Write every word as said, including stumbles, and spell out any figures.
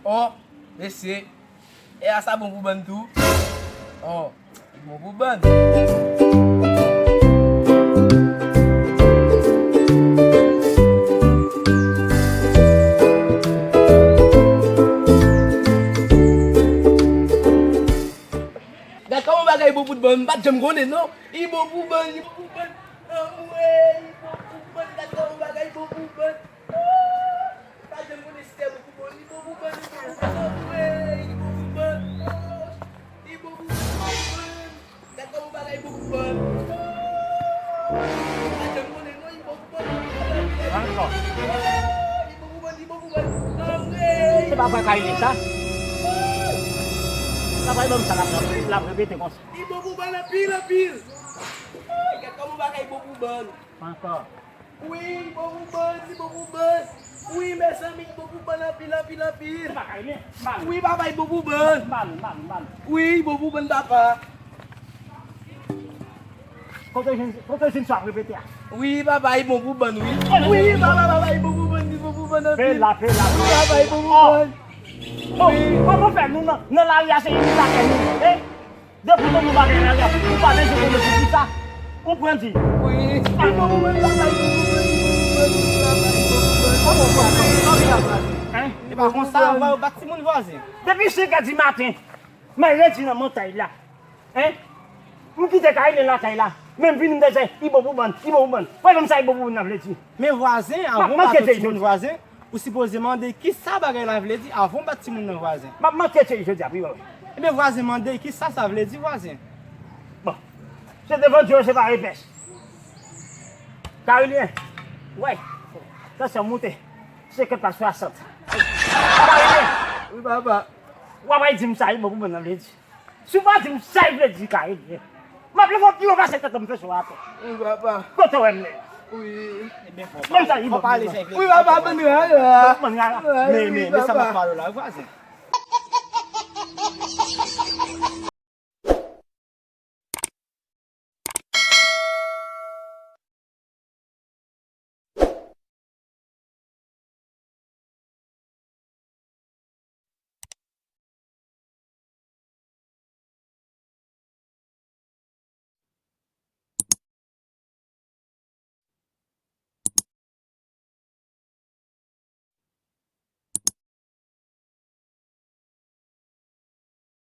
O, mesye, e a sa bon pou bann tou. O, bon pou bann. Gad kòman bagay bon pou bann, m pa t janm konnen non. Li bon pou bann, li bon pou bann. Anmwey, li bon pou bann, gad kòman bagay bon pou bann. Ah, m pa t janm konnen si te bon pou bann, li bon pou bann, li bon pou bann. Anmwey, li bon pou bann. Oh, li bon pou bann, li bon pou bann. Gad kòman bagay bon pou bann. Oh, m pa t janm konnen non, li bon pou bann, li bon pou bann, li bon pou bann. Ankò. Oh, li bon pou bann, li bon pou bann. Anmwey. Se pa vre Kayli sa? Sa pa yon nonm sa l ap, l ap repete konsa. Li bon pou bann anpil, anpil. Ay, gad kòman bagay bon pou bann. Ankò. Wi, li bon pou bann, li bon pou bann. Wi, mezanmi, li bon pou bann anpil, anpil, anpil. Wi, papa, li bon pou bann. Wi, li bon pou bann, papa. Kote w jwenn, kote w jwenn sa w ap repete a? Wi, papa, li bon pou bann, wi. Wi, papa, papa, li bon pou bann, li bon pou bann anpil. Fè la, fè la. Wi, papa, li bon pou bann. Bon, kòman fè nou nan, nan lari a se imitatè nou ye, eh? Depi w tonbe bagay lari a, ou pa bezwen konnen poukisa. Ou pran di. Wi. Li bon pou bann, papa, li bon pou bann, li bon pou bann, li bon pou bann, li bon pou bann. Hein? E pa konsa, anvan yo bat timoun vwazen. Depi senk è di maten, m al redi nan montay la. Hein? M kite Kayli lakay la. Men m vini m deja, li bon pou bann, li bon pou bann. Wè menm sa li bon pou bann nan vle di. Men vwazen, avan w bat yon timoun vwazen, ou sipoze mande kisa bagay la vle di avan w bat timoun nan vwazen. M ap manke tchèy jodi a, wi, wi. Ebyen vwazen mande kisa sa vle di vwazen. Bon. Se devan Dye, se pa repès. Karilyen. Wè. Tansyon moute. Senkant pa swasant. Karilyen. Wi, papa. W ap al di m sa li bon pou bann nan vle di. Si w pa di m sa l vle di Kayli, m ap leve w pi wo pase tèt w m fè sou atè. Wi, papa. Kote w wè m ye? Wi. Menm sa li bon pou bann. Wi, papa, bann rara. Bann rara. Men, men, men sa m ap pale w la, vwazen.